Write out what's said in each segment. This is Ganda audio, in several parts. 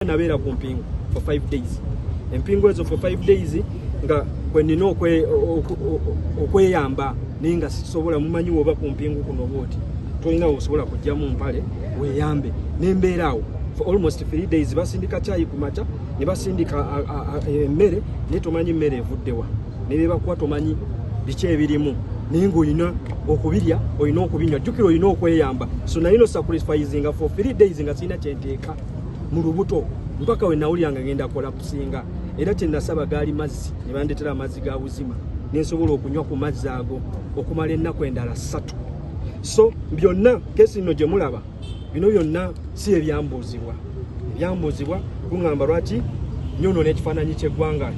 Nabeera ku mpingu for 5 days. Empingu ezo for 5 days nga kwe nina okweyamba, naye nga sisobola. Mumanyi woba ku mpingu kuno bwoti, tolina wosobola kugyamu mpale weeyambe. Nembeera awo for almost 3 days. Basindika kyayi ku makya, ne basindika emmere, naye tomanyi mmere evuddewa, ne byebakuwa tomanyi biki ebirimu, naye ng'olina okubirya, olina okubinywa, jjukira olina okweyamba. So nalina osacrificinga for 3 days nga sirina kyenteeka mu lubuto, mpaka we nawulira nga ngenda collapsinga. Era kyenasaba gaali mazzi, ne bandetera amazzi ga buzima, nensobola okunywa ku mazzi ago okumala ennaku endala 3. So byonna case nno gye mulaba, bino byonna si ebyambuuzibwa. Ebyambuuzibwa kuŋŋamba lwaki nyonoona ekifaananyi ky'eggwanga.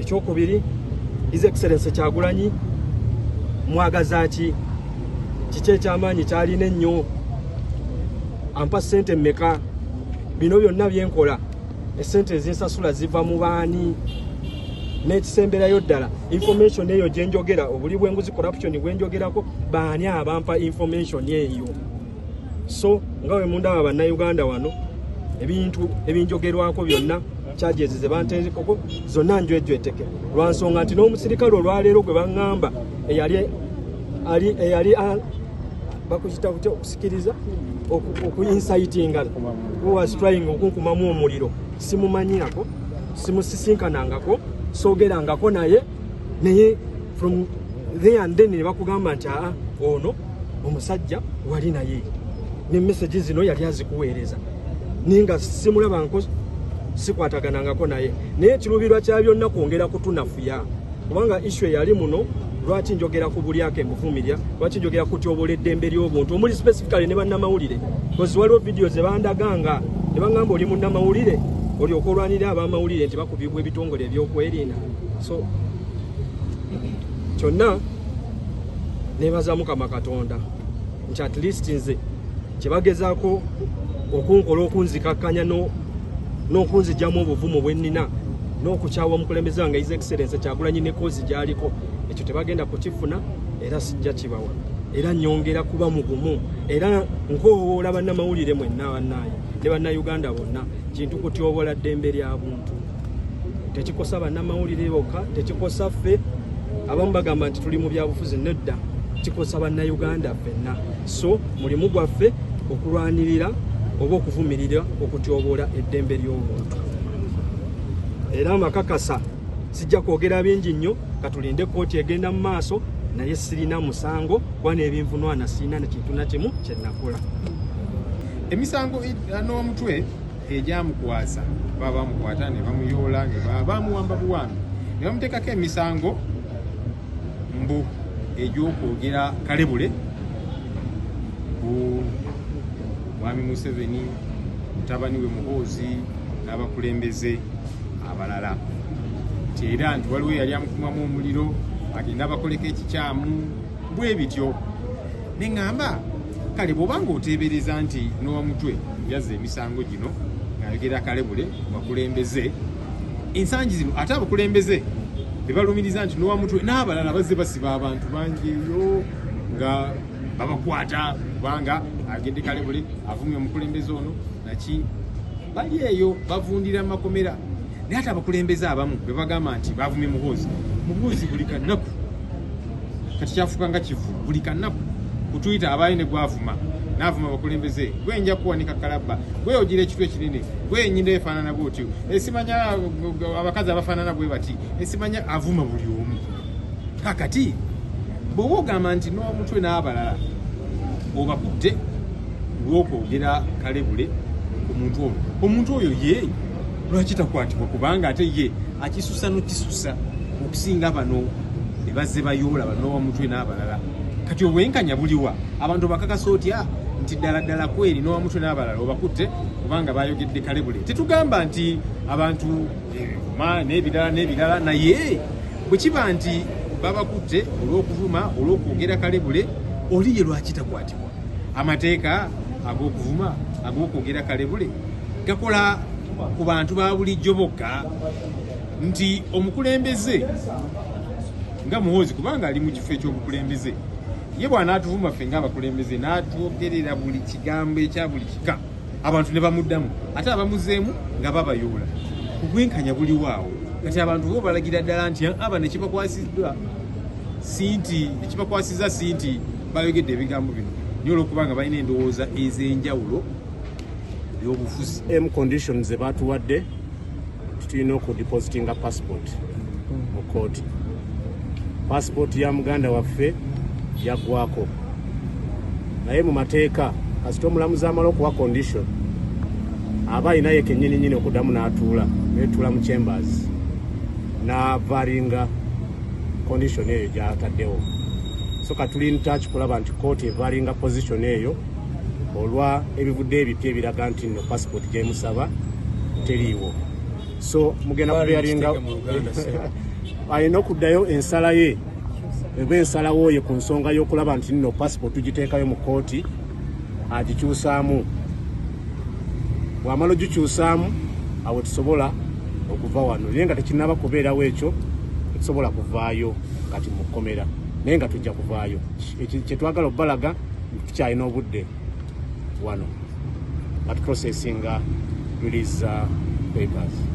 Ekyokubiri, His Excellence Kyagulanyi mwagaza ki? Kiki ekyamaanyi kyalina ennyo? Ampa ssente mmeka? Bino byonna byenkola, essente ezinsasula ziva mu baani? N'ekisemberayo ddala, information eyo gyenjogera, obuli bw'enguzi, corruption bwenjogerako, baani abampa information eyo? So nga bwe mundaba, Bannayuganda, wano ebintu ebinjogerwako byonna, charges ze banteekako zonna njwejweteke, lwansonga nti n'omusirikale olwaleero gwe baŋŋamba eyali ali eyali bakukita kutya, okusikiriza, okuincitinga, who was trying okunkumamu omuliro, simumanyirako, simusisinkanangako, soogerangako naye. Naye from there and then ne bakugamba nti, "Aa, ono omusajja wali naye ne message zino yali azikuweereza," naye nga simulabanko, sikwataganangako naye. Naye ekiruubirwa kya byonna kwongera kutunafuya, kubanga issue eyali muno, lwaki njogera ku bulyako emuvumirya? Lwaki njogera kutyobola eddembe ly'obuntu, omuli specifically ne bannamawulire? Because waliwo video ze bandaganga ne baŋŋamba, "Oli munnamawulire, olyoka olwanirira abamawulire nti bakubibwa ebitongole ebyokwerinda." So kyonna nebaza Mukama Katonda nti at least nze kyebagezaako okunkola, okunzikakkanya n'okunzigyamu obuvumu bwe nnina n'okukyawa omukulembeze wange, His Excellence Kyagulanyi, ne cause gy'aliko, ekyo tebagenda kukifuna era sijja kibawa. Era nyongera kuba mugumu, era nkoowoola bannamawulire mwenna, bannaaye ne Bannayuganda bonna. Kintu kutyobola ddembe lya buntu tekikosa bannamawulire bokka, tekikosa ffe abamu bagamba nti tuli mu byabufuzi. Nedda, kikosa Bannayuganda ffenna. So mulimu gwaffe okulwanirira oba okuvumirira okutyoboola eddembe ly'obuntu. Era mbakakasa, sijja kwogera bingi nnyo, katulinde kooti egenda mu maaso, naye sirina musango, kuba n'ebinvunwana sirina na kintu na kimu kyenakola. Emisango n'omutwe egyamukwasa, baba bamukwata ne bamuyoola ne bamuwamba buwambi ne bamuteekako emisango mbu egy'okwogera kalebule ku Mwami Museveni, mutabani we Muhoozi n'abakulembeze abalala, nti era nti waliwo eyali amukumamu omuliro agenda abakoleko ekikyamu, bwe bityo. Neŋŋamba, kale bw'oba ng'oteebereza nti n'owamutwe yazza emisango gino ng'ayogera kalebule ku bakulembeze ensangi zino, ate abakulembeze be balumiriza nti n'owamutwe n'abalala bazze basiba abantu bangi eyo nga babakwata kubanga agende kalebule, avumye omukulembeze ono naki, bali eyo bavundira mu makomera. Naye ate abakulembeze abamu be bagamba nti bavumye Muhoozi, Muhoozi buli kanaku kati kyafuuka nga kivu, buli kanaku ku Twitter abaayo ne gwavuma, naavuma abakulembeze: "Gwe nja kuwanika kalabba, gwe ogira ekitwe ekinene, gwe enyindo efaanana bwotyo, esimanya abakazi abafaanana bwe bati," esimanya avuma buli omu. Kakati bw'oba ogamba nti n'omutwe n'abalala obakutte olw'okwogera kalebule ku muntu ono, omuntu oyo ye lwaki takwatibwa? Kubanga ate ye akisusa nokisusa okusinga bano ne bazze bayoola banowamutwe n'abalala. Kati obwenkanya buliwa? Abantu bakakasa otya nti ddala ddala kweri n'owamutwe n'abalala obakutte kubanga bayogedde kalebule? Tetugamba nti abantu evuma n'ebirala n'ebirala, naye bwe kiba nti babakutte olw'okuvuma, olw'okwogera kalebule, oli ye lwaki takwatibwa? Amateeka ag'okuvuma, ag'okwogera kalebule gakola ku bantu ba bulijjo bokka, nti omukulembeze nga Muhoozi, kubanga ali mu kifo ekyobukulembeze, ye bw'anaatuvuma ffe ng'abakulembeze n'atwogerera buli kigambo ekya buli kika, Abantu ne bamuddamu, ate abamuzeemu nga babayoola. Obwenkanya buliwaawo. Kati abantu bo balagira ddala nti aba nekibakwasiddwa si nti ekibakwasiza si nti bayogedde ebigambo bino, naye olwokuba nga balina endowooza ez'enjawulo ebyobufuzi. M conditions ze batuwadde, tulina okudepositinga passport mu kooti. Passport ya muganda waffe yaggwako, naye mu mateeka kasita omulamuzi amala okuwa condition, aba alinaye kennyini nyini okuddamu n'atuula netuula mu chambers n'avalinga condition eyo gyataddewo. So katuli in touch kulaba nti kooti evalinga position eyo olwa ebivudde ebipya ebiraga nti nno passport gyemusaba teriiwo. So mugenda kubearinga alina okuddayo ensala ye eba ensalawo ye ku nsonga y'okulaba nti nno passport tugiteekayo mu kooti agikyusaamu. Bw'amala ogikyusaamu, awo tusobola okuva wano, naye nga tekinaba kubeerawo ekyo, tetusobola kuvaayo kati mu kkomera, naye nga tujja kuvaayo. Kyetwagala okubalaga nti tukyalina obudde wano nga tuprocessinga release papers.